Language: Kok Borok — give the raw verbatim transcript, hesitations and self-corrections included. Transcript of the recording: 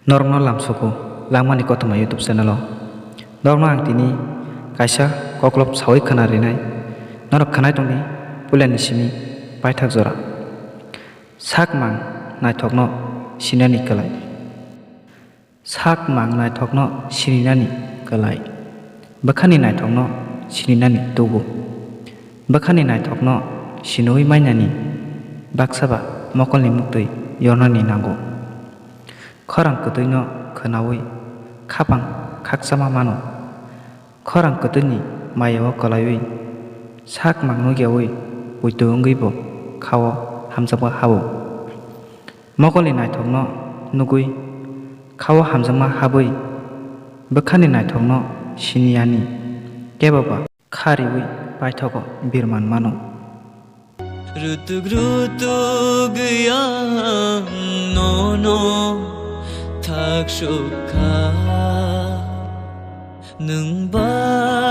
Norokno lamsogo Langmani Kothoma YouTube channel o. Norokno ang tini kaisa koklop sawi khwna rinai. Norok khwnai tongdi puilani simi paithak jora. Sak mang naithokno sinani kwlai. Sak mang naithokno sininani kwlai. Bwkhani naithokno sininani tubu. Bwkhani naithokno siniwi mainani baksa ba mokolni muktwi yornani nango. Khorang kwtwino khwnawi khapang khakchama mano. Khorang kwtwini mayao kwlaiwi sak mang nukyawi poito wngwibo khao hamjakma habo. Mokolni naithokno nugwi khao hamjakma habwi bwkhani naithokno siniyani kebo ba kha riwi paithogo birman mano. Rutuk rutuk yang nono thak sukha nwng ba